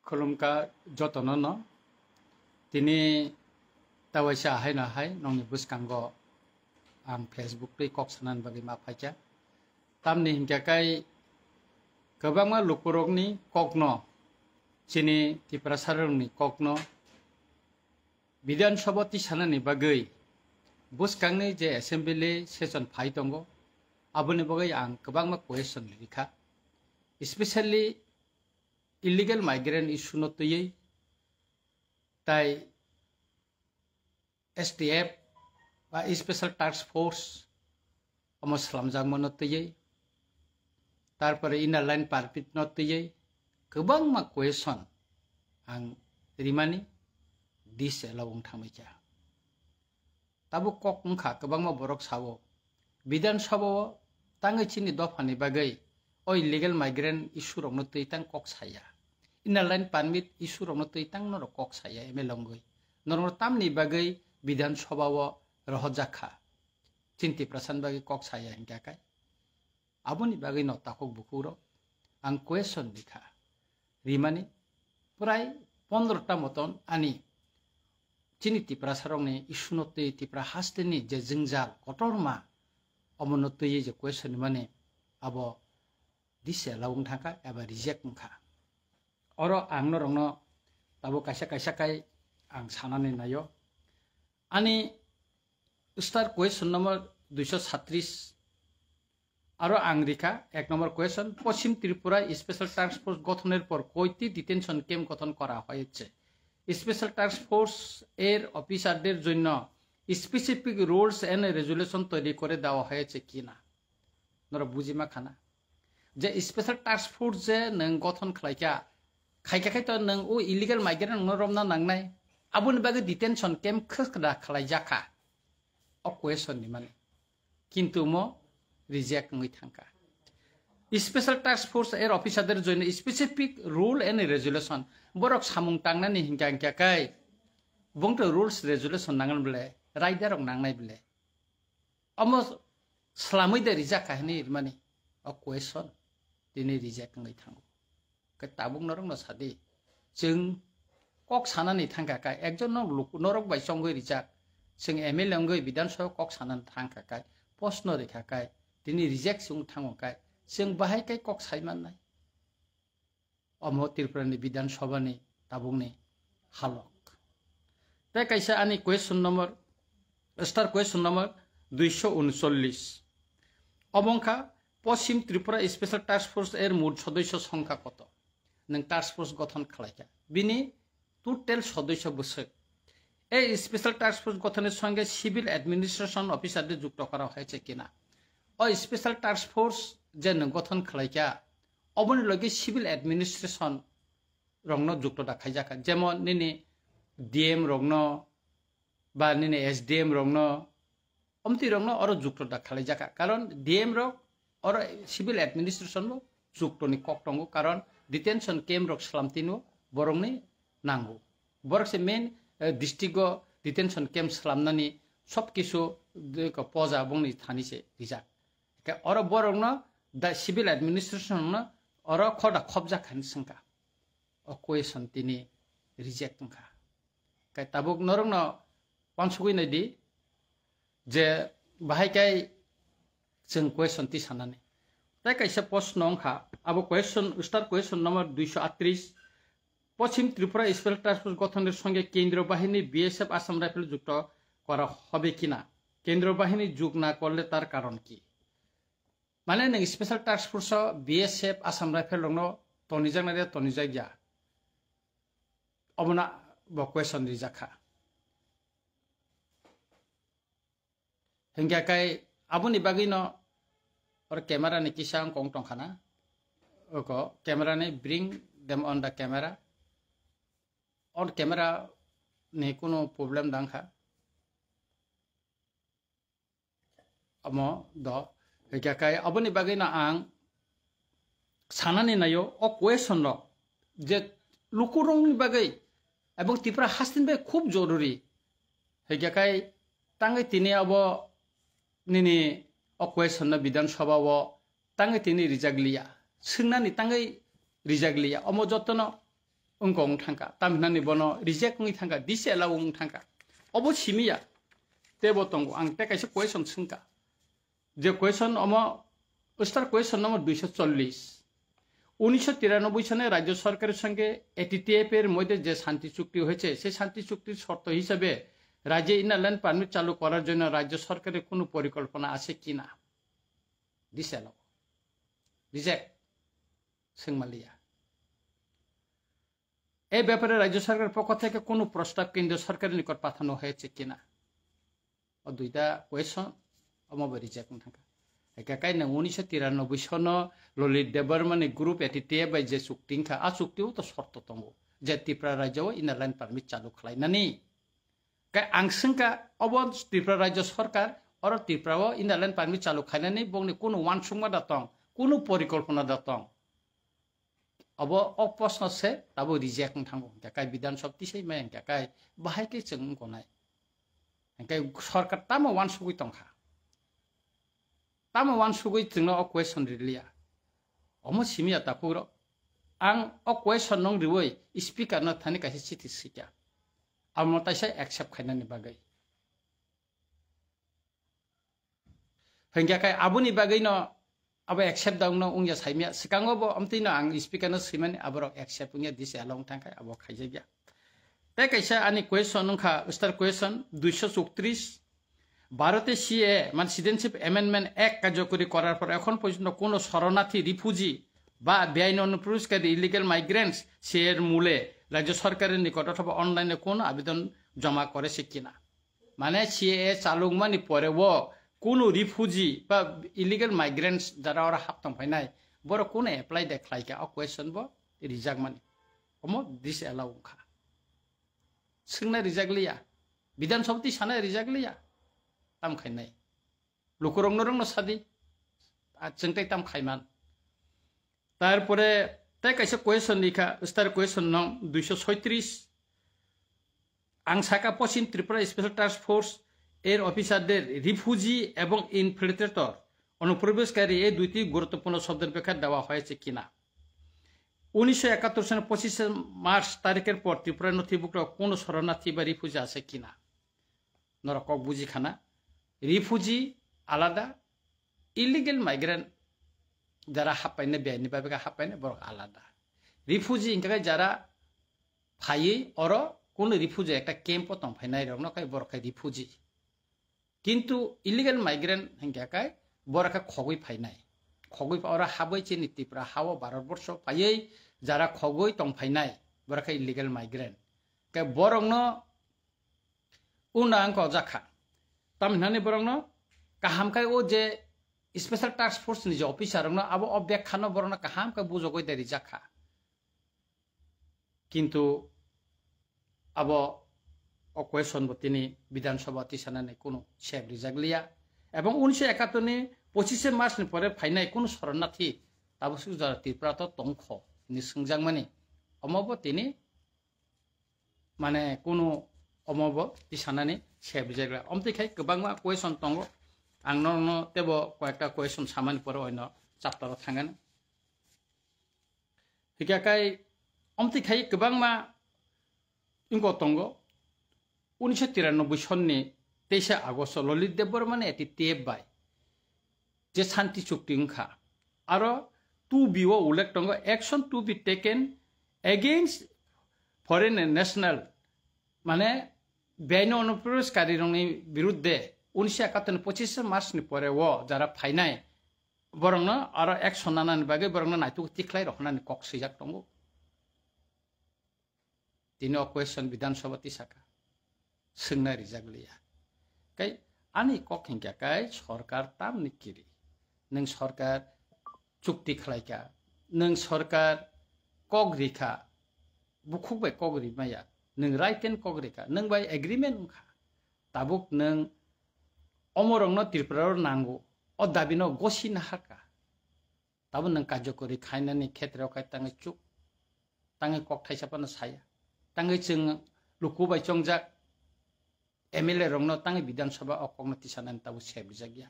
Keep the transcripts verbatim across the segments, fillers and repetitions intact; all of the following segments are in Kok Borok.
Khulumkha jotono no. Tini tawaisa haino hai nongni bwskango ang Facebook twi kok sanani bagwi ma phaikha. Tamni hinkha khe kwbangma lukurokni kokno, chini Tiprasarokni kokno Bidhan Sabha tisanani bagwi bwskangni je assembly session phai tongo, aboni bagwi ang kwbangma question rikha, especially illegal migrant issue no twiwi, tai S T F ba Special Task Force omo slamjakmano twiwi, tarpore Inner Line Permit no twiwi kwbangma question ang rimani disallow wng thangbaikha. Tabuk kok wngkha, kwbangma borok sao, Bidhan Sabha o tangwi chini dophani bagwi o illegal migrant issue rokno twi tang kok saya, Inner Line Permit issue rokno twi tang norok kok saya M L A wngwi, norokno tamni bagwi Bidhan Sabha o rohorjak kha, chini Tiprasani bagwi kok saya hinkha khe. Aboni bagwi no takhuk bukhukrok ang question rikha, rimani prai pondro ta moton ani chini Tiprasarokni issue no twi Tipra hasteni je jwngjal kotorma omono twiwi je question rimani abo disallow wng thangkha eba reject wngkha. Oro ang norokno tabuk kaisa kaisa khai ang sanani naio. Ani star question number duiso satris. আরও আং রেখা এক নম্বর কোয়েশন, পশ্চিম ত্রিপুরায় special task force গঠনের পর কয়টি detention camp গঠন করা হয়েছে? স্পেশাল টাস্ক ফোর্স এর অফিসারদের জন্য স্পেসিফিক রুলস এন্ড রেজুলেশন তৈরি করে দেওয়া হয়েছে কিনা? Norok bujima khana, je special task force je nwng gothon khlaikha, khaikha khai to nwng o illegal migrant no romna nangnai, aboni bagwi detention camp khwkra khlaijakha. O question ni mani. Kintu mo reject wngwi thangkha. Special task force er officer der joino specific rule and resolution. Borok samung tangnani hinkha hinkha kai. Bongto rules resolution nangan bele, raidarok nangnai bele. Omo slamwi de reject kha hini rimani. O question tini reject wngwi thango. Ke tabuk norok no sadi. Chwng kok sanani thangkha kai, ekjon no luk-, norok bai chongwi rijak. Chwng M L A wngwi Bidhan Sabha kok sanani thangkha kai, post no rikha kai, tini reject chwng thango kai, chwng bahai kai kok sai mannai? Omo Tripura ni Bidhan Sabha ni tabuk ni halok. Tei kaisa ani question number, star question number duiso unsollis. Obo wngkha Poschim Tripura Special Task Force er mot sodosyo songkha koto? Nwng task force gothon khlaikha, bini total sodosyo bwswk. এই special task force গঠনের সঙ্গে civil administration অফিসারদের যুক্ত করা হয়েছে কিনা? ওই special task force যে nwng গঠন khlaikha, oboni logi civil administration rokno যুক্ত da khaijakha, jemon nini D M rokno ba nini S D M rokno, omtwi rokno oro যুক্ত da khlaijak kha, karon D M rok oro civil administration bo যুক্ত ni kok tongo, karon detention camp rok slam tino borokni nango, borok se main, eh, district o detention camp slamnani sob kisu de ko poja bongni thani se rijak, ke oro borokno da civil administration no oro khoda khobjak kha hinwi swngkha. O question tini reject wngkha. Kai tabuk norokno uansugwi naidi je bahai kai chwng question tisanani. Tai kaisa post no wngkha, abo question, star question number duiso atris. পশ্চিম Tripura special task force গঠনের সঙ্গে কেন্দ্রীয় বাহিনী, বিএসএফ, আসাম রাইফেল যুক্ত করা হবে কিনা? কেন্দ্রীয় বাহিনী যোগ না করলে তার কারণ কি? Mane nwng special task force o B S F, Assam Rifle rokno tonijaknai de tonijak ya? Obono bo question rijak kha. Hinkhe kai aboni bagwino oro camera ni kisa wngkong tongkha na. Oko camera ni bring them on the camera. On camera ni kunu problem dang kha. Omo do, hingkhe kai aboni bagwi no ang sanani naio o question rok je lukurokni bagwi ebong Tripura hasteni bagwi khub joruri. Hingkhe kai tangwi tini abo nini o question no Bidhan Sabha o tangwi tini rijak liya, swngnani tangwi rijak liya, omo jotono wngkha wng thangkha, tamhinani bono reject wngwi thangkha, disallow wng thangkha. Obo simiya, tebo tongo, ang tei kaisa question swngkha. Je question omo, star question number দুইশো চল্লিশ। উনিশশো তিরানব্বই সনে রাজ্য সরকারের সঙ্গে এটিটিএফ এর মধ্যে যে শান্তি চুক্তি হয়েছে, সেই শান্তি চুক্তির শর্ত হিসেবে রাজ্যে ইনার লাইন পারমিট চালু করার জন্য রাজ্য সরকারের কোনো পরিকল্পনা আছে কিনা? Disallow, reject, swngmaliya. এই ব্যাপারে রাজ্য সরকারের পক্ষ থেকে কোনো প্রস্তাব কেন্দ্রীয় সরকারের নিকট পাঠানো হয়েছে কিনা? O duita question, omo bo reject wng thangkha. Hingkhe kainwi উনিশশো তিরানব্বই sono Lalit Debbarma ni group ATTF bai je chukti wngkha, a chukti o to shorto tongo je Tripura rajyo o inner line permit chalu khlainani. Khe ang swngkha, obo Tripura rajyo sarkar, oro Tripura o inner line permit chalu khlainani bongni kunu uansukma da tong, kunu porikolpona da tong? Obo o proshno se tabo reject wng thango, hingkhe kai Bidhan Sabha tisai mai, hingkhe kai bahai khe chwng wng konai. Hingkhe sarkar tamo uansugwi tongkha. Tamo uansugwi chwngno o question riliya. Omo simiya takhuk rok. Ang o question nung riwi speaker no thani kaisa chithi swikha. Amo taisa accept khainani bagwi. Hingkhe kai aboni bagwi no abo accept da wngno wngya saimya. Swkango bo amtwi no ang speaker no swimani aborok accept wngya disallow wng thangkha abo khaijakya. Tei kaisa ani question wngkha star question দুইশো চৌত্রিশ, ভারতে সিএএ মানে citizenship amendment act কার্যকরী করার পর এখন পর্যন্ত কোনো শরণার্থী, রিফিউজি বা বেআইনি অনুপ্রবেশকারী, ইলিগাল মাইগ্রেন্টস, সিএএর মূলে রাজ্য সরকারের নিকট অথবা অনলাইনে কোনো আবেদন জমা করেছে কিনা? Mane CAA chalukmani pore o kunu refugee ba illegal migrants jara oro hap tong phainai, borok kunu apply de khlaikha, o question bo rijakmani. Omo disallow wngkha. Swngna rijak liya, Bidhan Sabha twi sana rijak liya, tam khainai. Lukurokno rokno sadi, a, chwng tei tam khaiman. Tarpore tei kaisa question likha, star question no দুইশো ছয়ত্রিশ. Ang saka Poschim Tripura Special Task Force এর অফিসারদের রিফিউজি এবং ইনফিল্ট্রেটর, অনুপ্রবেশকারী এই দুইটি গুরুত্বপূর্ণ শব্দের ব্যাখ্যা দেওয়া হয়েছে কিনা? উনিশশো একাত্তর সনের পঁচিশে মার্চ তারিখের পর ত্রিপুরায় নথিভুক্ত কোনো শরণার্থী বা রিফিউজি আছে কিনা? Norok kok buji khana, refugee alada, illegal migrant jara happaina, beaini babe khe happaina, borok alada. Refugee hingkha khe jara phaiwi oro kunu refugee ekta camp o tong phainai rokno khai borok khai refugee. Kintu illegal migrant hingkha khe borok khe khogwi phainai. Khogwi pha-, oro habwi chini Tripura ha-o Bharat borsho phaiwi jara khogwi tong phainai, borok khe illegal migrant. Khe borokno Unda ang ko jakha. Tamni hwnani borokno kaham khai o je Special Task Force ni je officer rokno abo o bek khano borokno kaham khe bujogoi de rijak kha. Kintu abo o question bo tini Bidhan Sabha tisanani kunu sep rijak liya. Ebong unisho ekattor ni pochishe March ni pore phainai kunu soronnathi tabuk suk jora Tripura to tongkho hini swngjakmani. Omo bo tini Mane kunu omo bo tisanani sep rijak le. Omtwi khai kwbangma question tongo. Ang norokno tebo koyekta question samani pore oino chapter o thangani. Hikha khai omtwi khai kwbangma wngko tongo. Unisho tiranoboi sonni teisa Agosto Lalit Debbarma ni eti tep bai je Shanti Chukti wngkha. Aro two B o ullekh tongo, "Action to be taken against foreign national," mane beaini onuprobeshkarirokni birudde unisho ekattor ni pochishe March ni pore o jara phainai borokno aro action nanani bagwi borokno naituk tikhlai roknani kok swijak tongo. Tini o question Bidhan Sabha tisaka. Swngna rijak liya. Kai ani kok hinkha kai sorkar tamni kiri. Nwng sorkar chukti khlaika. Nwng sorkar kok rikha. Bukhuk bai kok rimaya. Nwng right and kok rikha. Nwng bai agreement wngkha. Tabuk nwng omorokno Tripura o nango. O dabi no gosi naharka. Tabuk nwng karjokori khainani khetreo khai tangwi chuk, tangwi kok thaisa phano saya, tangwi chwng luku bai chongjak M L A rokno tangwi Bidhan Sabha o kokno tisanani tabuk sep rijak ya.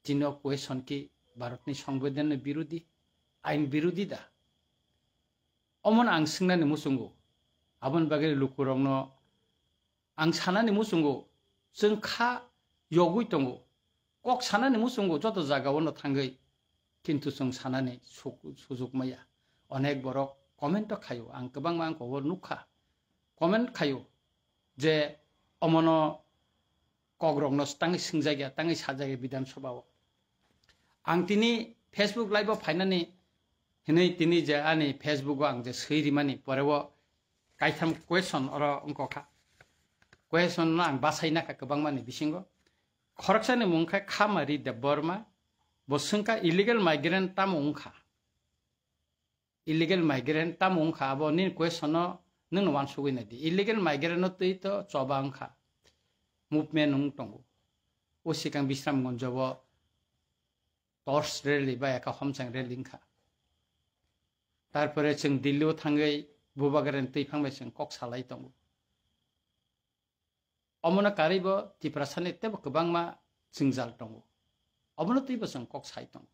Tini o question ki Bharatni Songbidanni birodi, ain birodi da? Omono ang swngnani muchungo. Aboni bagwi lukurokno ang sanani muchungo, chwng kha yogwi tongo. Kok sanani muchungo joto jagao no thangwi, kintu chwng sanani suk-, sujuk maya. Onek borok comment o khaio, ang kwbangma ang kobo nukha. Comment khaio je omono kokrokno tangwi swngjakya, tangwi sajakya Bidhan Sabha o. Ang tini Facebook live o phainani hinwi tini je ani Facebook o ang je swi rimani pore o kaitham question oro wngkha. Question no ang bachai nakha kwbangmani bisingo. Khoroksani mung khe Khamari Debbarma, bo swngkha illegal migrant tamo wngkha? Illegal migrant tamo wngkha? Abo nini question no nwngno uansugwi naidi. Illegal migrant no twi to choba wngkha. Movement wng tongo. O sikang Bisramganj o torch rally ba eka homchang rally wngkha. Tarpore chwng Delhi o thangwi Bubagrani twiphang bai chwng kok salai tongo. Omono karwi bo Tiprasani teibo kwbangma jwngjal tongo. Omono twibo chwng kok sai tongo.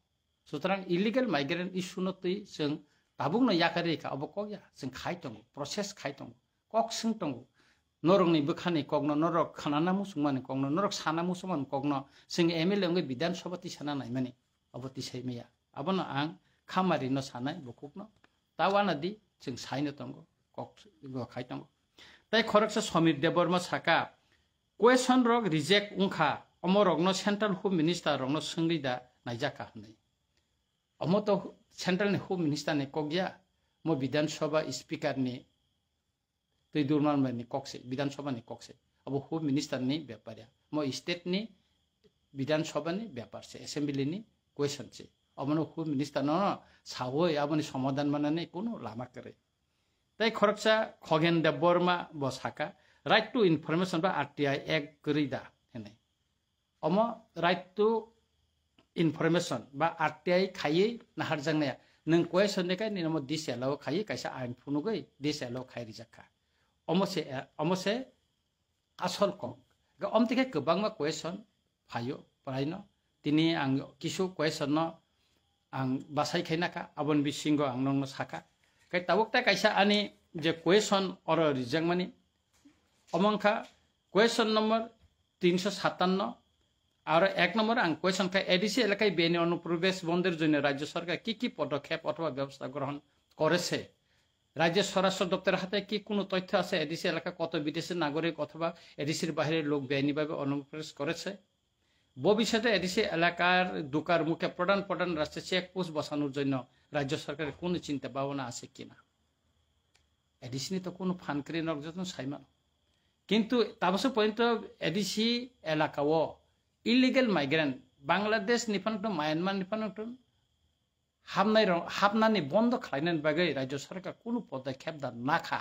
Sutrang illegal migrant issue no twi chwng tabukno yakarwi kha, obo kok ya, chwng khai tongo, process khai tongo, kok swng tongo. Norokni bwkhani kokno, norok khanana muchungmani kokno, norok sana muchungmani kokno chwng M L A wngwi Bidhan Sabha tisana naimani, obo tisai maya. Abono ang Khamari no sanai bukukno. Ta wana di, chwng saino tongo, kok go khai tongo. Tai khoroksa Samir Debbarma saka, question rok reject wngkha, omo rokno Central Home Minister rokno swngwi da naijak kha hwnwi. Omo to Central ni Home Minister ni kok ya, mo Bidhan Sabha Speaker ni twi durman bai ni kok se, Bidhan Sabha ni kok se. Abo Home Minister ni bepar ya. Mo state ni Bidhan Sabha ni bepar se, Assembly ni question se. Omono Home Minister no sawi aboni somadhan manani kunu lama kwrwi. Tai khoroksa Khogen Debbarma bo saka, right to information ba R T I Act kwrwi da hwnwi. Omo right to information ba R T I khaiwi naharjaknaya. Nwng question de kai nini omo disallow khaiwi kaisa ain phunugwi disallow khai rijak kha. Omo se, omo se asol kok. Ga om tikhe kwbangma question phaio praino. Tini ang kisu question no ang bachai khai nakha, aboni bisingo ang nongno sakha. Kai tabuk ta kaisa ani je question oro rijakmani, omo wngkha question number তিনশো সাতান্ন, aro এক নম্বর ang question khai, ADC এলাকায় বেআইনি অনুপ্রবেশ বন্ধের জন্য রাজ্য সরকার কি কি পদক্ষেপ অথবা ব্যবস্থা গ্রহণ করেছে? রাজ্যের স্বরাষ্ট্র দপ্তরের হাতে কি কোনো তথ্য আছে এডিসি এলাকা কত বিদেশি নাগরিক অথবা এডিসির বাইরের লোক বেআইনিভাবে অনুপ্রবেশ করেছে? ভবিষ্যতে এডিসি এলাকার ঢোকার মুখে প্রধান প্রধান রাস্তায় চেকপোস্ট বসানোর জন্য রাজ্য সরকারের কোনো চিন্তা ভাবনা আছে কিনা? ADC ni to kuno phan kwrwi nok jotono saimano. Kintu tabukso porjonto ADC elaka o illegal migrant Bangladesh ni phano tong, Myanmar ni phano tong, hapnai rok, hapnani bondo khlainani bagwi rajya sarkar kuno podokhep da nakha.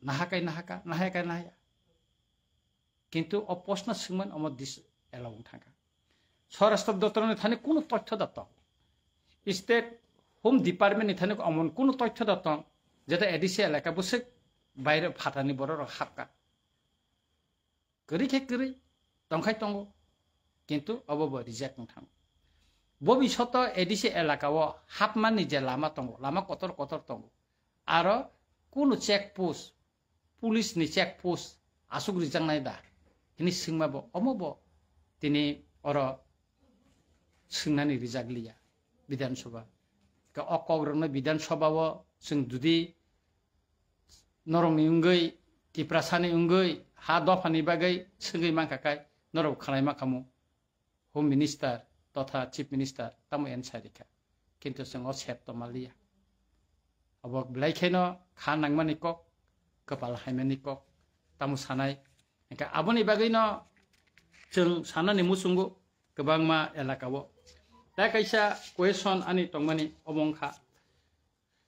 Nahakai nahaka, nahakai nahaya. Kintu o post no swngmani omo dis allow wng thangkha. Swarashtra doptor ni thani kuno tothyo da tong. State Home Department ni thani omo kuno tothyo da tong. Jeta A D C elaka bwswk baire phatani borok rok hapka. Kwrwi khe kwrwi tongkhai tongo. Kintu obo bo reject wng thango. Bo bisoto A D C elaka o hapmani je lama tongo, lama kotor kotor tongo. Aro kuno check post, police ni check post aswk rijaknai da? Hini swngma bo, omo bo tini oro swngnani rijak liya Bidhan Sabha. Ka o kok rokno Bidhan Sabha o chwng judi norokni wngwi, Tiprasani wngwi, ha dophani bagwi swngwi mankha kai norok khwlai ma khamu. Home Minister totha Chief Minister tamo answer rikha. Kintu chwng o sep tongma liya. Obo belai kheno kha nangmani kok, kwpal haimani kok, tamo sanai. Hingkhe aboni bagwino chwng sanani muchungo kwbangma elaka o. Tai kaisa question ani tongmani omo wngkha.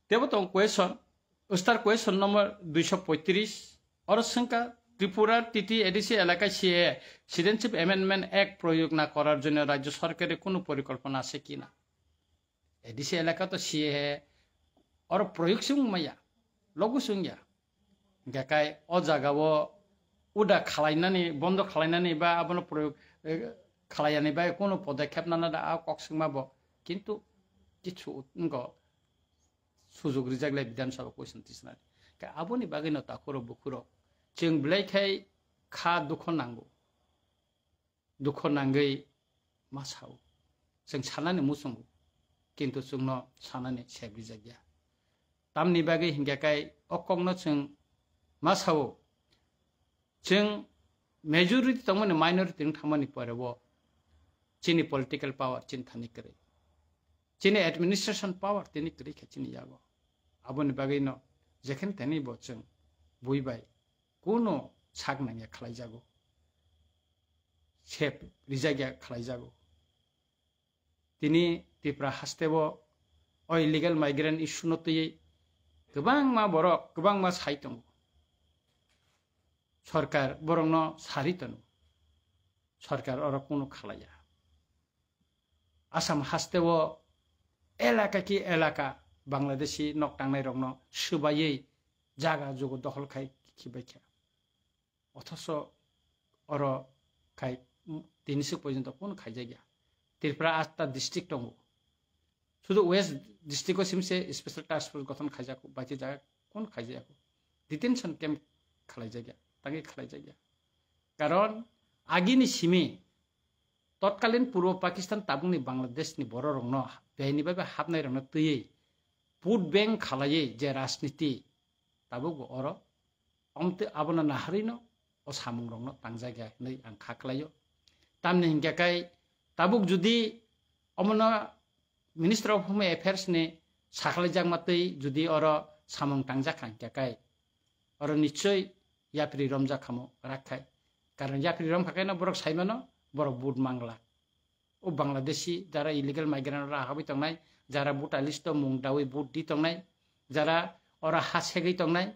Tebo tong question, star question number দুইশো পঁয়ত্রিশ, oro swngkha Tripura T T A D C elaka C A A, Citizenship Amendment Act প্রয়োগ না করার জন্য রাজ্য সরকারের কোনো পরিকল্পনা আছে কি না? A D C elaka to C A A oro proyog se wng maya, logo se wng ya. Hingkhe kai o jaga o uda khalainani, bondo khalainani ba abono proyog, eh, khalaiyani bai kuno podokhep nana da a kok swngma bo. Kintu kichu wngkho. Sujuk rijak le Bidhan Sabha question tisnani. Ka aboni bagwi no takhuro bukhuro. Chwng belai khai kha dukho nango. Dukho nangwi ma sao. Chwng sanani muchungo. Kintu chwngno sanani sep rijak ya. Tamni bagwi hinkhe kai o kokno chwng ma sao. Chwng majority tongmani minority wng thangmani pore o chini political power chini thani kwrwi. Chini administration power tini kwrwi khe chini yago. Aboni bagwi no jekhen teni bo chwng bui bai kuno sak nangya khlaijago. Sep rijak ya khlaijago. Tini Tripura haste o o illegal migrant issue no twiwi kwbangma borok, kwbangma sai tongo. Sorkar borokno sari tono. Sorkar oro kunu khalaiya. Assam haste o elaka ki elaka Bangladeshi nok tangnai rokno swbaiwi jaga jugo dokhol khai khibai kha. Othoso oro khai, mm, tini swk porjonto kunu khaijakya. Tripura atta district tongo. Sudu West district o simse special task force gothon khaijak, baiki jaga kunu khaijakya. Detention camp khalaijakya, tangi khalaijakya. Karon agini simi totkalin Purbo Pakistan tabukni Bangladesh ni borok rokno beini bai hapnai rokno twiwi vote bank khalaiwi je rajniti tabuk bo oro omte abono naharino o samungrokno tangjak ya hinwi ang kha khlaio. Tamni hinkhe kai tabuk judi omono Minister of Home Affairs ni sakhlaijakma twi judi oro samung tangjak kha hinkhe kai oro nichoi yapri romjak khamo rakkhai. Karon yapri romkha kaino borok saimano borok vote mangla. O Bangladeshi jara illegal migrant ra habwi tongnai, jara voter list o mung dawi vote di tongnai, jara ora ha segwi tongnai,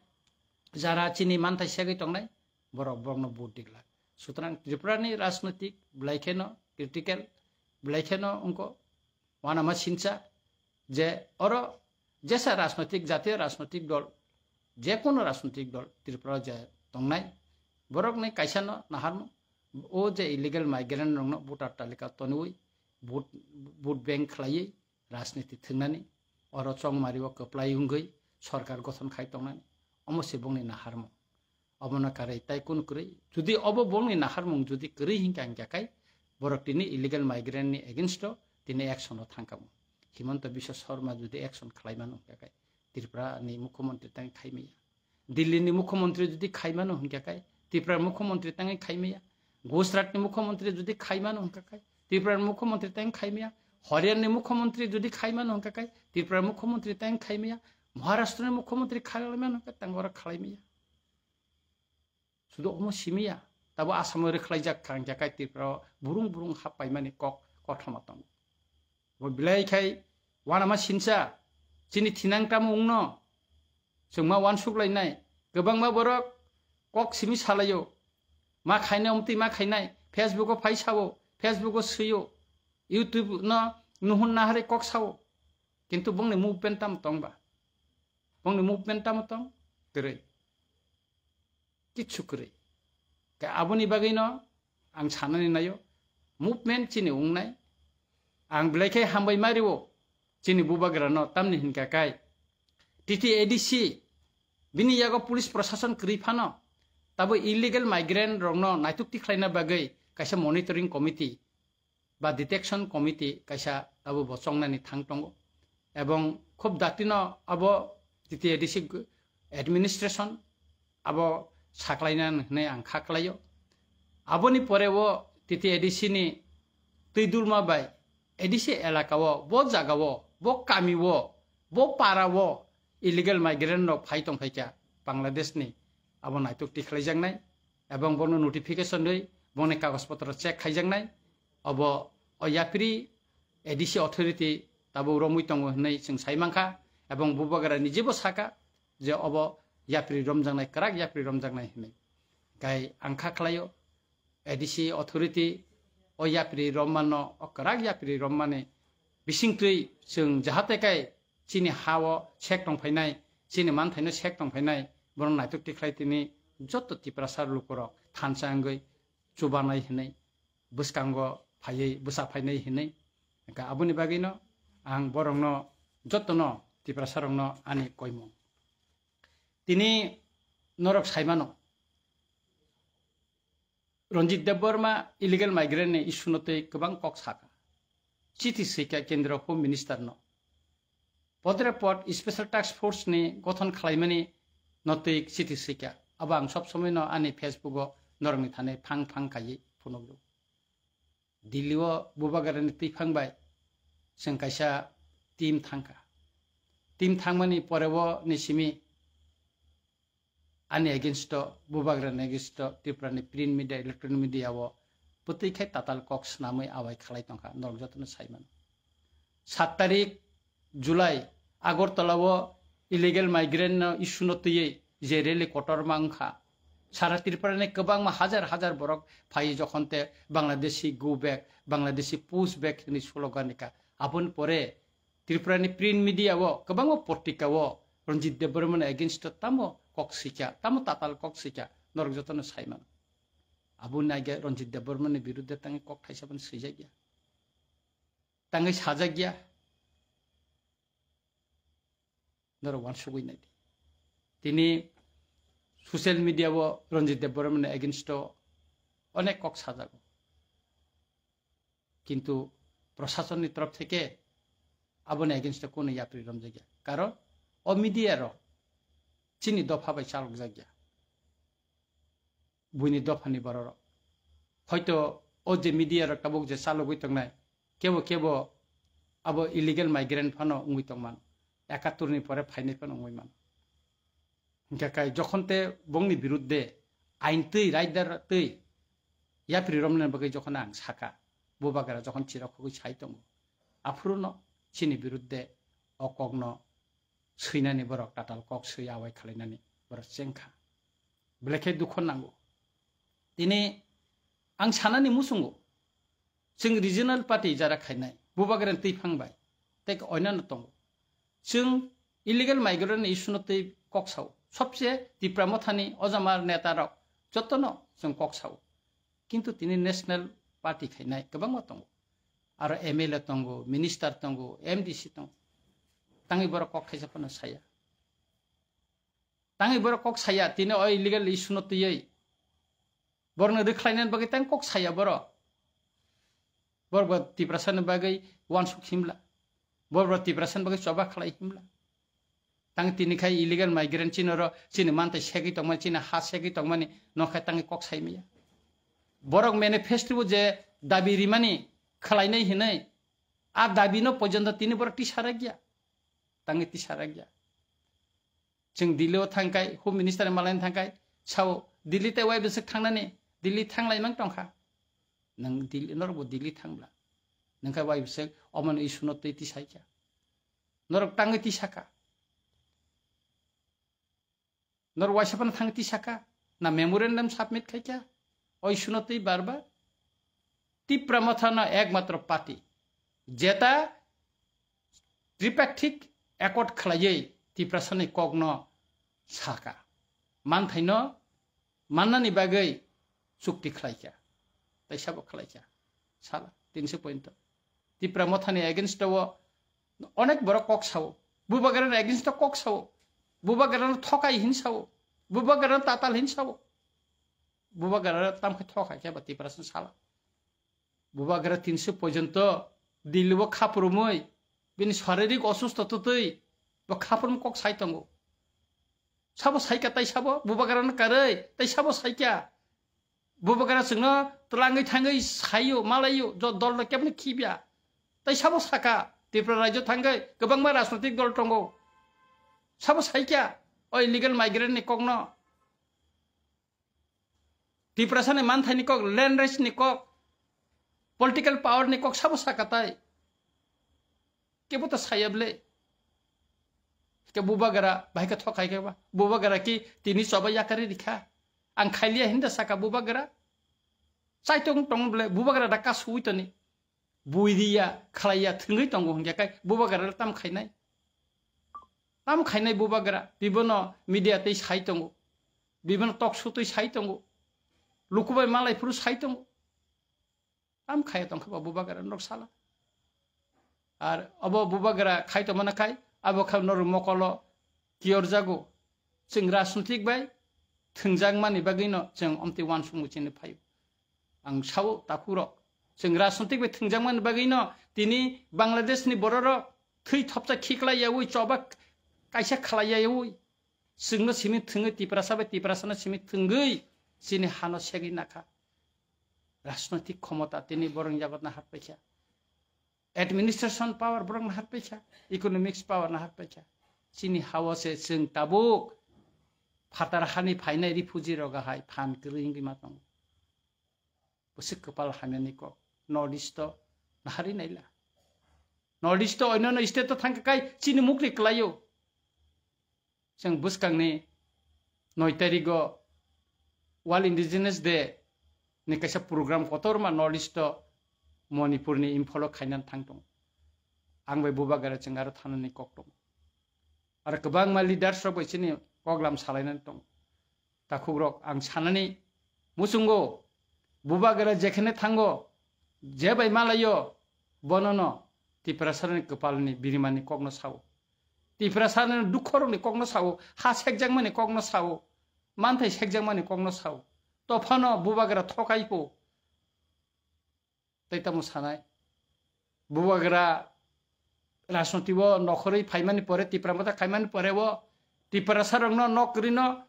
jara chini manthai segwi tongnai, borok borokno vote digla. Sutrang Tripura ni rajnitik belai kheno critical, belai kheno wngkho wanama sincha je oro jesa rajnitik, jatiyo rajnitik dol, je kono rajnitik dol Tripura je tongnai, borokni kaisano naharmo, o je illegal migrant rokno voter talika tonwi vote, vote bank khlaiwi rajniti thwngnani, oro chongmari o kwplai wngwi sorkar gothon khai tongnani, omo se bongni naharmung. Obono karwi tai kunu kwrwi, judi obo bongni naharmung judi kwrwi hinkha hinkha khai borok tini illegal migrant ni against o tini action o thangkamo. Himanta Biswa Sarma judi action khlai mano hinkha khai Tripura ni mukhyamantri tang khai maya. Delhi ni mukhyamantri jodi khai mano hinkhe kai Tripura mukhyamantri tangwi khai maya. Gujarat ni mukhyamantri jodi khai mano hinkhe kai Tripura mukhyamantri tang khai maya. Haryana ni mukhyamantri jodi khai mano hinkhe kai Tripura mukhyamantri tang khai maya. Maharashtra ni mukhyamantri khalai mano hinkhe tang oro khalai maya. Sudu omo simiya. Tabo Assam o rwkhlaijak kha hinkhe kai Tripura o burung burung hap paimani kok kothoma tongo. Bo belai khai wanama sinsa, chini thinang tamo wngno, chwngma wansuk lainai, kwbangma borok kok simi salaio, ma khainai omtwi ma khainai, Facebook o phai sao, Facebook o swio, YouTube no nuhun naharwi kok sao, kintu bongni movement tamo tong ba? Bongni movement tamo tong? Kwrwi. Kichu kwrwi. Khe aboni bagwino ang sanani naio, movement chini wngnai. Ang belai khe hambai ma rio chini bubagrano, tamni hinkha kai T T A D C bini yago police prosason kwrwi phano tabo illegal migrant rokno naituk tikhlaina bagwi kaisa monitoring committee ba detection committee kaisa abo bo chongnani thang tongo. Ebong khub datino abo T T A D C administration abo saklaina hinwi ang kha klaio. Aboni pore o T T A D C ni twidulma bai A D C elaka o, bo jaga o, bo kami o, bo para o illegal migrant rok phai tong phaikha Bangladesh ni, abo naituk tikhlaijaknai, ebong bono notification rwi boni kagoj potro check khaijaknai. Obo o yapri A D C authority tabuk romwi tongo hinwi chwng sai mankha, ebong bubagra ni jebo saka je obo yapri romjaknai, kwrak yapri romjaknai hinwi. Kai ang kha khlaio, A D C authority o yapri rommanno, o kwrak yapri rommani bisingtwi chwng jahate kai chini ha o sek tong phainai, chini manthaino sek tong phainai, bono naituk tikhlai tini joto Tiprasa lukurok thansa wngwi chubanai hinwi, bwskango phaiwi bwsa phainai hinwi. Hwnkhe aboni bagwino ang borokno jotono Tiprasarokno ani koimung. Tini norok saimano, Ranjit Debbarma illegal migrant ni issue no twi kwbang kok saka. Chithi swikha Kendra Home Minister no. Podre pod Special Task Force ni gothon khlaimani no twi chithi swikha. Abo ang sob somoi no ani Facebook o norokni thani phang phang kaiwi phunukgo. Delhi o Bubagrani twiphang bai chwng kaisa team thangkha. Team thangmani pore o ni simi ani against o, Bubagrani against o, Tripura ni print media, electronic media o bwtwi khai tatal kok swnamwi awai khalai tongkha, norok jotono sai mano. Sat tarik July, Agartala o illegal migrant no issue no twiwi je rally kotorma wngkha, sara Tripura ni kwbangma hajar hajar borok phaiwi jokhon te Bangladeshi go back, Bangladeshi push back hwnwi slogan rikha. Aboni pore Tripura ni print media o kwbangma portika o Ranjit Debbarma ni against o tamo kok swikha, tamo tatal kok swikha, norok jotono sai mano. Aboni age Ranjit Debbarma ni birudde tangwi kok thaisa phano swijakya, tangwi sajakya. Norok uansugwi naidi. Tini social media o Ranjit Debbarma ni against o onek kok sajago. Kintu proshasonni torof theke aboni against o kunu yapri romjakya. Karon o media rok chini dopha bai chalokjakya. Buini dophani bororok. Hoito o je media rok tabuk je chalogwi tongnai, kebo kebo abo illegal migrant phano wngwi tongmano. Ekattor ni pore phainai phano wngwi mano. Hingkha kai jokhon te bongni birudde ain twi, raidar twi yapri romnani bagwi jokhon ang saka, Bubagra jokhon chirakhogwi sai tongo, aphuru no chini birudde o kokno swinani borok tatal kok swi awai khalainani borok chengkha. Belai khe dukho nango. Tini ang sanani muchungo, chwng regional party jara khainai, Bubagrani twiphang bai, tei oinano tongo. Chwng illegal migrant ni issue no twi kok sao. Sobse Tipra Mothani ojamar neta rok jotono chwng kok sao. Kintu tini national party khainai kwbangma tongo. Aro M L A tongo, minister tongo, M D C tongo. Tangwi borok kok khaisa phano saya. Tangwi borok kok saya, tini o illegal issue no twiwi borokno rwkhlainani bagwi tang kok saya borok. Borok bo Tiprasani bagwi uansuk himla. Borok bo Tiprasani bagwi choba khlai himla. Tang tini khai illegal migrant chini oro chini mantai segwi tongmani, chini ha segwi tongmani, no khai tangwi kok sai maya. Borok manifesto bo je dabi rimani khlainai hinwi, a dabi no porjonto tini borok tisa rakya. Tangwi tisa rakya. Chwng Delhi o thangkai, Home Minister ni malaini thangkai, sao Delhi tei wai bwswk thangnani, Delhi thanglai mang tongkha. Nwng Delhi, norok bo Delhi thangbla. Nwng khe wai bwswk omono issue no twi tisaikha. Norok tangwi tisaka. Norok waisa phano thangwi tisaka. Na memorandum submit khaikha. O issue no twi bar bar. Tipra Motha no ekmatro party. Jeta tripartite accord khlaiwi Tiprasani kokno saka. Manthaino mannani bagwi chukti khlaikha. Tei sabo khlaikha. Sala, tinso point. Tipra Mothani against o onek borok kok sao. Bubagrani against o kok sao. Bubagrano thokai hin sao. Bubagrano tatal hin sao. Bubagrano tamkhe thokai khe ba Tiprasani sala. Bubagra tinso porjonto Delhi o khaprumwi bini sharirik osusto twtwi bo khaprum kok sai tongo. Sabo saikha tai sabo Bubagrano karwi tai sabo saikha. Bubagra chwngno twlangwi thangwi saio, malaio, jo-, dolno keboni khibya. Tai sabo saka, Tripura rajyo thangwi kwbangma rajnotik dol tongo. Sabo saikha, o illegal migrant ni kokno. Tiprasani manthaini kok, land rights ni kok, political power ni kok sabo saka tai. Kebo to saya ble. Ke Bubagra, bahai ke thokai ke ba. Bubagra ki tini choba yakari rikha. Ang khailia hinda saka Bubagra. Chai tong tong ble, Bubagra da ka sui toni. Buidiya, khlaiya, thwngwi tongo hingke kai Bubagra tam khainai. Tam khainai Bubagra, bibono media tei sai tongo. Bibono talk show tei sai tongo. Lukubai malai phuru sai tongo. Tam khaya tongkha ba Bubagra norok sala. Ar obo Bubagra khai tongmana khai, Abo kha norok mokolo kiyorjago. Chwng rajnitik bai thwngjakmani bagwino chwng omtwi uansukmung chini phaio. Ang sao takhurok, chwng rajnitik bai thwngjakmani bagwino tini Bangladeshni bororok thwi thopsa khiklai yaui, choba kaisa khalai yaui, chwngno simi thwngwi, Tiprasa bai Tiprasano simi thwngwi chini hano segwi nakha. Rajnitik khomota tini borokni yago naharpaikha. Administration power borok naharpaikha, economics power naharpaikha. Chini hao se chwng tabuk phatar hani phainai refugee rok hai phan kwrwi wngwi ma tongo. Bwswk kwpal hamyani kok. North East o naharwi naila. North East o onyono state o thangkha kai chini mukri kwlaio. Chwng bwskangni noi tarigo World Indigenous Day ni kaisa program kotorma North East o Manipur ni Imphal o khainani thang tongo. Ang bai bubagra chwng aro thanani kok tongo. Aro kwbangma leaders rok bai chini koklam salainani tongo. Takhukrok, ang sanani muchungo, bubagra jekhene thango, je bai malaio, bonono Tiprasarani kwpalni birimani kokno sao. Tiprasarani dukkhorokni kokno sao, ha sekjakmani kokno sao, manthai sekjakmani kokno sao. Tophano bubagra thokai pho. Tei tamo sanai. Bubagra rajnoti o nokhorwi phaimani pore, Tipra Motha khaimani pore o Tiprasarokno nok kwrwino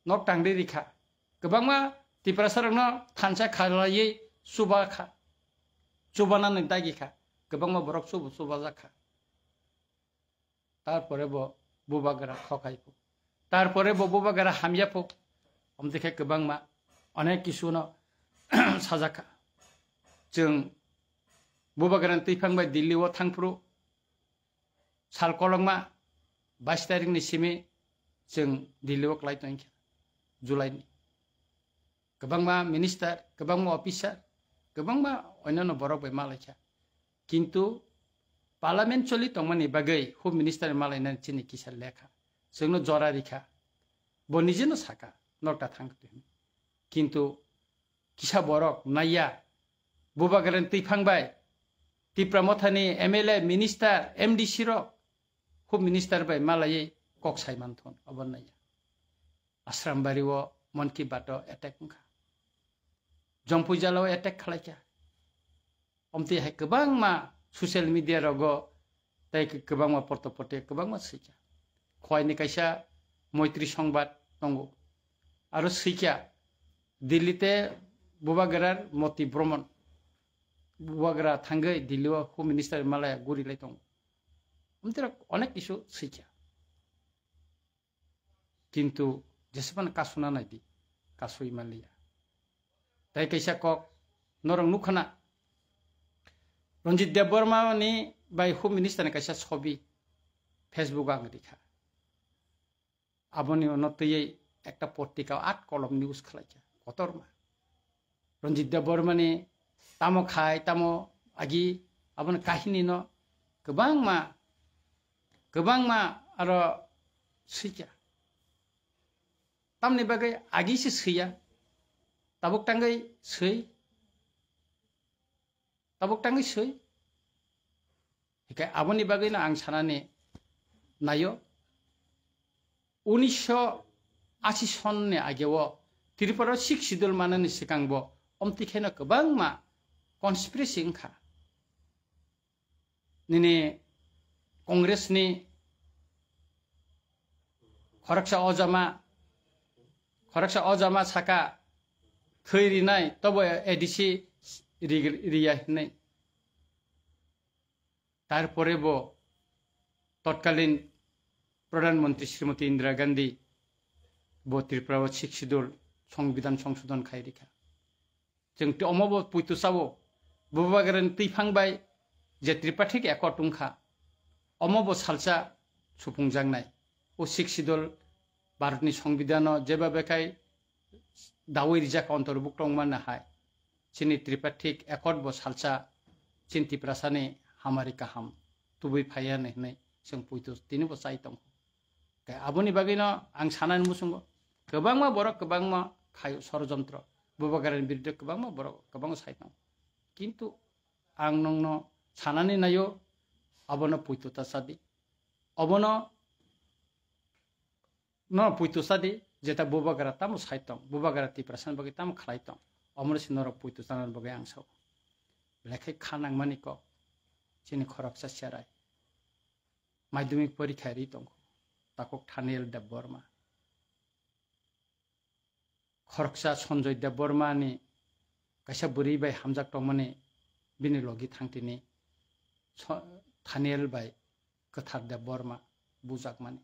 nok tangri rikha. Kwbangma Tiprasarokno thansa khalaiwi chuba kha. Chubanani dagi kha. Kwbangma borok chubu chubajak kha. Tarpore bo bubagra thokai pho. Tarpore bo bubagra hamya pho. Omtwi khe kwbangma onek kisu no sajak kha. Chwng bubagrani twiphang bai Delhi o thangphuru sal kolokma bais tarikni simi chwng Delhi o klai tongkha, July ni. Kwbangma minister, kwbangma officer, kwbangma onyono borok bai malaikha. Kintu parliament choli tongmani bagwi home minister malainani chini kisa lekha. Chwngno jora rikha. Bo nijeno saka, nokta thang twi hwnwi. Kintu kisa borok naiya, bubagrani twiphang bai, Tipra Mothani M L A, minister, M D C rok, home minister bai malaiwi kok sai manthon, obo naiya. Asrambari o Mon Ki Baat o attack wngkha. Jompuijala o attack khalaikha. Omtwi hai kwbangma social media rogo tei kwbangma porto porte kwbangma swikha. Khoini kaisa Moitri Songbat tongo. Aro swikha Delhi te bubagra Moti Bromon. Bubagra thangwi Delhi o home minister malaya guri lai tongo. Omtwi rok onek kisu swikha. Kintu jesebano kasuna naidi, kasui manliya. Tai kaisa kok norok nukhana, Ranjit Debbarma ni bai Home Minister ni kaisa sobi Facebook ang rikha. Aboni ono twiwi ekta portika at kolom news khalaikha. Kotorma. Ranjit Debbarmani tamo khai, tamo agi, aboni kahini no kwbangma, kwbangma aro swikha. Tamni bagwi agi se swiya, tabuk tangwi swi, tabuk tangwi swi. Hikai aboni bagwino ang sanani naio, unisho ashi sonni ageo Tripura o Sixth Schedule manani swkangbo omtwi kheno kwbangma conspiracy wngkha. Nini Congress ni khoroksa ojama, khoroksa ojama saka thwi rinai, tobo A D C ri-, riya hinwi. Tarpore bo totkalin Pradhan Mantri Srimati Indira Gandhi bo Tripura o Sixth Schedule Songbidan Songsodhon khai rikha. Chwng twi omo bo puitu sao, Bubagrani twiphang bai je Tripartite Accord wngkha, omo bo salsa supungjaknai. O Sixth Schedule Bharatni Songbidano jeba bekhai dawi rijak ontorbukto wngmani hai. Chini Tripartite Accord bo salsa chini Tiprasani hamari kaham tubui phaiya hinwi chwng puitu tini bo chai tongo. Khe aboni bagwino ang sanani muchungo kwbangma borok kwbangma khaio sorojontro. Bubagrani biruddhe kwbangma borok kwbangma sai tongo. Kintu ang nongno sanani naio abono puitu ta sadi. Obono no puitu sadi, jeta bubagra tamo sai tong, bubagra Tiprasani bagwi tamo khlai tong, omono se norok puitu chanani bagwi ang sao. Belai khe kha nangmani kok, chini khoroksa cherai. Madhyamik porikha ri tongkho, takhuk Thaniel Debbarma. Khoroksa Sanjoy Debbarma ni kaisa bwrwi bai hamjak tongmani bini logi thangtini so-, Thaniel bai Kwthar Debbarma bujakmani.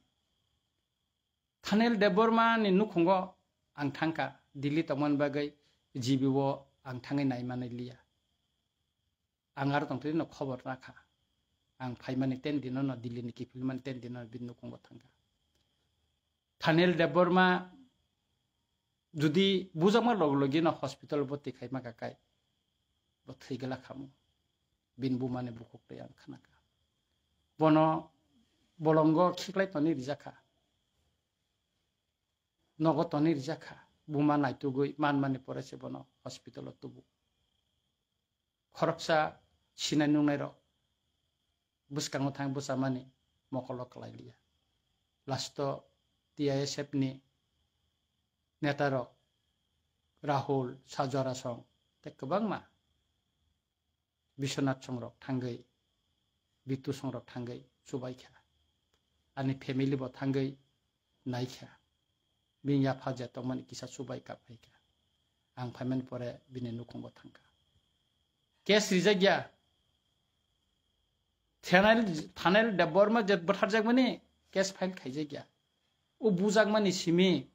Thaniel Debbarma ni nukhungo ang thangkha, Delhi tongmani bagwi G B o ang thangwi naimani liya. Ang aro tongtwino khobor nakha. Ang phaimani ten dinono, Delhi ni kiphilmani ten dinono bini nukhungo thangkha. Thaniel Debbarma judi bujakma log logino hospital boti khaima kakai, bo thwi gela khamu. Bini bumani bukhuk tei ang khnakha. Bono bolongo khiklai toni rijakha. Nogo toni rijakha. Buma naitugwi manmani pore se bono hospital o tubu. Khoroksa sinai nungnairok bwskango thang bwchamani mokolo kwlai liya. Last o T I S F ni netarok Rahul, Sajwara song tei kwbangma Biswanath songrok thangwi, Bitu songrok thangwi chubaikha. Ani family bo thangwi naikha. Bini yapha je tongmani kisa chubai kap phaikha. Ang phaimani pore bini nukhungo thangkha. Case rijak ya. Thanail, Thanail Debbarma je bwtharjakmani case file khaijak ya. O bujakmani simi,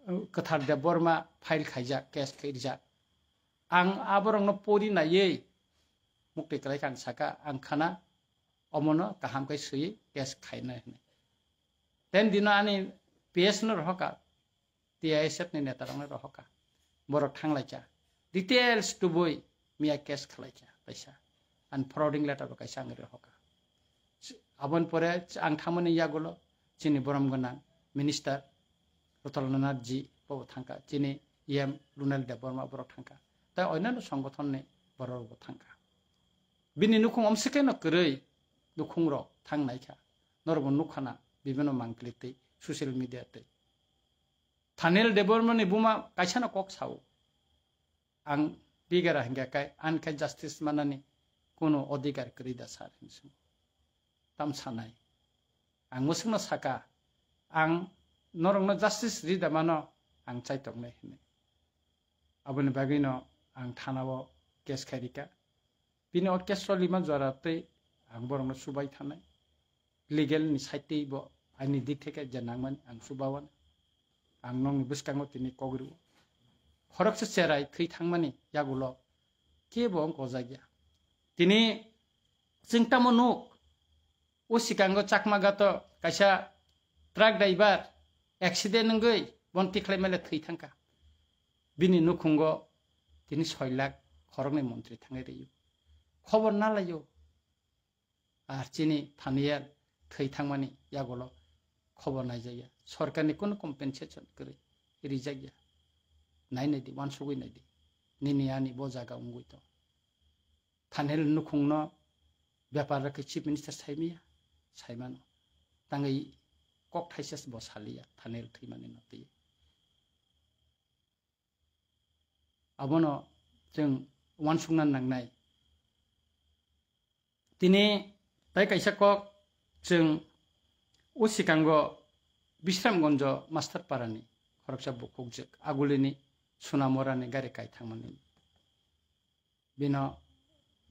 uh, Kwthar Debbarma file khaijak, case khaijak. Ang aborokno pori naiwi mukti kwlai kha ang saka, ang khana omono kaham khe swiwi case khaina hwnwi. Ten dino ani P S no rohoka, T I S F ni neta rokno rohoka. Borok thanglaikha. Details tubui miya case khalaikha kaisa. Unfolding letter bo kaisa ang rohoka. Aboni pore ang thangmani yagulo chini borom gwnang minister Rotol Nath ji bo thangkha, chini E M Runal Debbarma borok thangkha. Tai onno songothon ni borok bo thangkha. Bini nukhung omsike no kwrwi nukhung rok thang naikha. Norok bo nukha na bibino mangklik tei social media tei. Thaniel Debbarma ni buma kaisa no kok sao. Ang bigara hingka kai, ang khe justice manani kuno odhikar kwrwi da sir hinwi swngo. Tam sanai. Ang mwswkno saka, ang norokno justice ri da mano, ang chaitok nai hinwi. Aboni bagwino ang thana o case khai rika. Bini o case o lima jora tei ang borokno chubai thanai. Legal ni side tei bo aini dik theke je nangmani ang chubawan. Ang nongni bwskango tini kok rwo. Khoroksa cherai thwi thangmani yagulo kebo wng kojakya. Tini chwng tamo nuk, o sikango Chakmaghat o kaisa truck driver accident wngwi bon tikhlai male thwi thangkha. Bini nukhungo tini soi lakh khoroknwi montri thangwi rwo. Khobor nalaio. Ar chini Thaniel thwi thangmani yagulo khobor naijakya. Sorkarni kunu compensation kwrwi rijakya. Nai naidi, uansugwi naidi. Nini ani bo jaga wngwi tong. Thaniel nukhungno bepar rwkhe Chief Minister saimaya, saimano. Tangwi kok thaisa bo saliya Thaniel thwimani no twi. Abono chwng uansukna nangnai. Tini tai kaisa kok chwng o sikango Bisramgonjo Master Parani khoroksa bukhukjwk agulini Sunamorani gari kai thangmani. Bino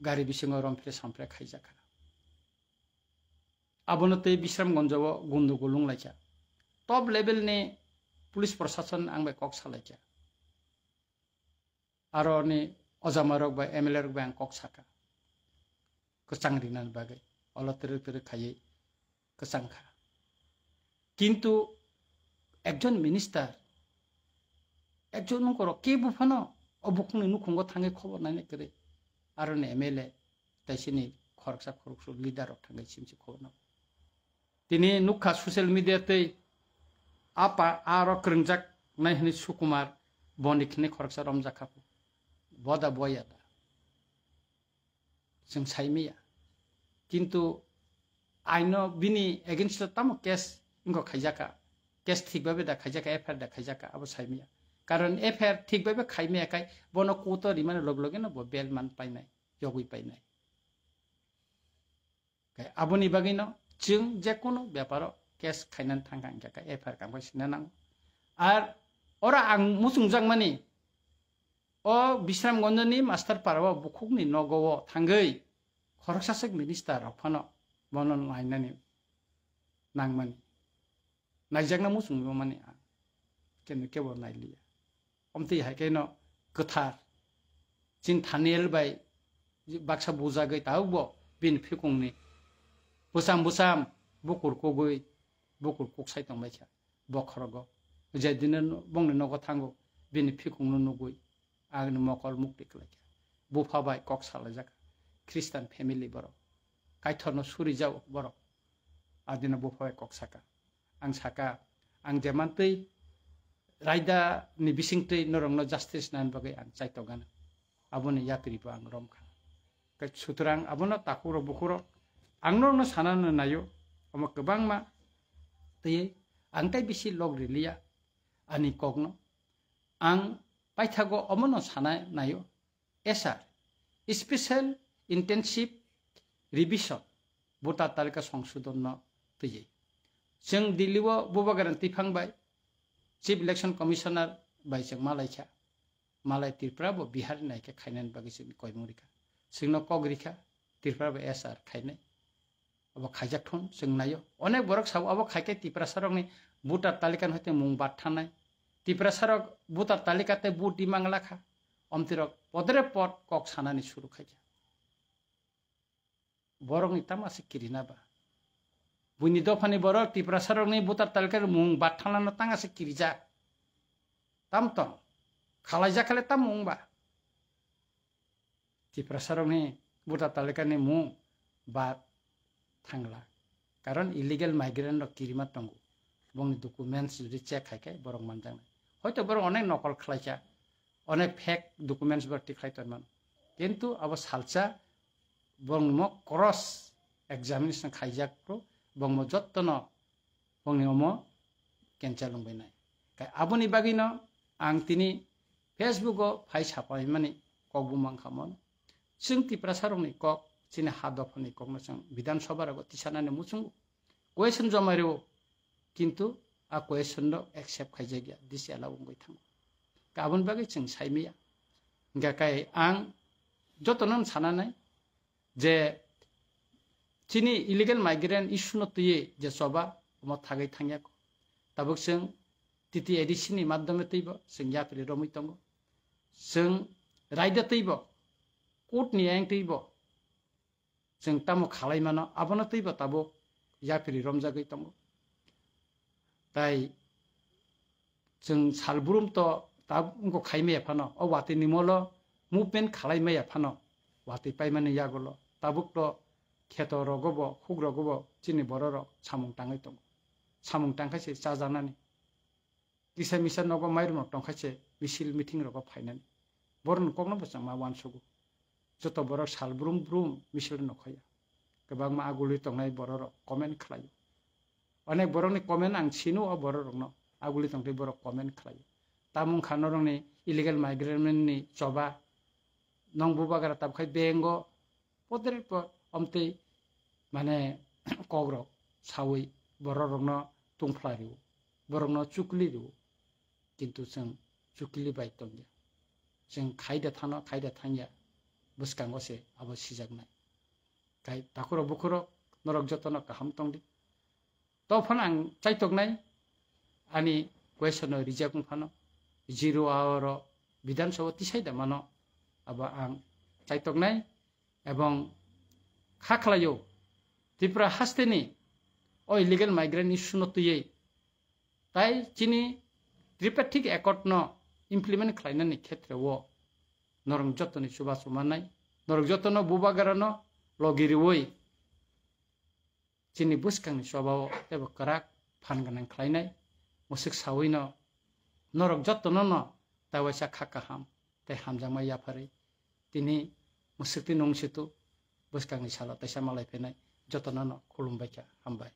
gari bisingo romphre samphre khaijakha. Abono tei Bisramgonjo o gundugul wnglaikha. Top level ni police prosason ang bai kok salaikha. Aro ni ojama rok bai M L A rok bai ang kok saka. Kwchang rinani bagwi. Olo twrwk twrwk khaiwi kwchang kha. Kintu ekjon minister, ekjon nongkhorok kebo phano o bukhukni nukhungo thangwi khobor naina kwrwi. Aro ni M L A, tei chini khoroksa khoroksa leader rok thangwi simsi khobor no. Tini nukha social media tei apa aro kwrwngjak nai hwnwi Sukumar boni khini khoroksa romjak kha. Boda boya da. Chwng saimaya. Kintu aino bini against o tamo case wngkha khaijaka, case thik babe da khaijaka, F I R da khaijaka, abo saimaya. Karon F I R thik babe khaimaya kai bono court o rimani log loge no bo bail man painai, yogwi painai. Kai aboni bagwi no chwng je kono beparo case khainani thangkha hingkha kai F I R kamkha sina nango. Ar ora ang muchungjak mani o Bisramganjni Master Para o bukhukni nogo o thangwi khoroksa swk minister rok phano bono nainani nangmani. Naijakna muchungmani ang kenu kebo nailiya. Omtwi hai khe no kwthar Chinthaniel bai baksa bujagwi tabukbo bini phikungni bwsam bwsam bukur kugwi bukur kuksai tongbaikha bokhorogo. Je dino bongni nogo thango bini phikungno nugwi agni mokol mukti kwlaikha. Bupha bai kok salaijak Christian family borok. Kaithorno surijao borok. Adino bupha bai kok saka. Ang saka, ang jemantwi raida ni bisingtwi norokno justice nani bagwi ang chaitokgana. Aboni yapri bo ang romkha. Kai sutrang abono takhurok bukhurok ang norokno sanano naio. Omo kwbangma twi ang tai bisi log riliya ani kokno. Ang paithago omono sana naio. S R, Special Intensive Revision, voter talika songsodon no twiwi. Chwng Delhi o Bubagra ni twiphang bai Chief Election Commissioner bai chwng malaikha. Malai Tripura bo Bihar ni naikhe khainani bagwi chwng koimung rikha. Chwngno kok rikha Tripura bo S R khainai. Obo khaijak thun chwng naio. Onek borok sao obo khaikhe Tiprasa rokni voter talika ni hoite mung bad thanai. Tiprasa rok voter talika tei vote di mangla kha. Omtwi rok podre pod kok sanani suru khaikha. Borokni tamo ase kirina ba. Buini dophani borok Tiprasa rokni voter talika ni mung bad thanlano tang ase kirijak. Tam tong. Khalaijak khale tamo wng ba. Tiprasa rokni voter talika ni mung bad thangla. Karon illegal migrant rok kirima tongo. Bongni documents jodi check khai khe borok manjaknai. Hoito borok onek nokol khlaikha, onek fake documents borok tikhlai tongmano. Kintu abo salsa bongni mo cross examination khaijak pro, bongmo jottono bongni omo cancel wngbainai. Kai aboni bagwino ang tini Facebook o phai sapaimani kok bumang khamon. Chwng Tiprasa rokni kok, chini ha dophani kokno chwng Bidhan Sabha rogo tisanani muchungo. Question jomai rwo, kintu a question rok accept khaijakya, disallow wngwi thango. Ka aboni bagwi chwng saimaya. Hingkha kai ang jotono sananai, je chini illegal migrant issue no twiwi je choba omo thagwi thangya. Tabuk chwng T T A D C ni madhyome twibo chwng yapri romwi tongo. Chwng raida twibo, court ni ayang twibo chwng tamo khalai mano, abono twibo tabuk yapri romjagwi tongo. Tai chwng salbrum to tabuk khai maya phano, o watwi ni molo movement khalai maya phano, watwi paimani yagulo tabuk to kheto rogo bo, huk rogo bo chini borok rok samung tangwi tongo. Samung tangkha se chajaknani. Kisa misa nogo mairum rok tongkha se misil meeting rogo phainani. Borok ni kokno bo chwng ma uansugo. Joto borok sal brum brum misil no khaya. Kwbangma aguli tongnai borok rok comment khlaio. Onek borok ni comment ang sino o borok rokno aguli tongtwi borok comment khlaio. Tamung kha norok ni illegal migrant ni choba nong bubagra tabkhai bengo podre po omtwi mane kok rok sawi borok rokno tungphla rio. Borok no chukli rio. Kintu chwng chukli bai tongya. Chwng khaida thano, khaida thangya, bwskango se abo sijaknai. Kai takhurok bukhurok norok jotono kaham tongdi. To phano ang chaitoknai ani question no reject wng phano zero hour o Bidhan Sabha tisai da mano abo ang chaitoknai ebong kha khlaio Tripura hasteni o illegal migrant issue no twiwi Tai chini Tripartite Accord no implement khlainani khetre o norok jotoni chubachu mannai, norok jotono bubagra no logi riwi chini bwskangni choba o teibo kwrak phan gwnang khlainai, mwswk sawi no norok jotono no tai waisa kha kaham tei hamjakma yapharwi tini mwswktwi nung situ bwskangni salo teisa malai phainai. jotono no khulumbaikha, hambai.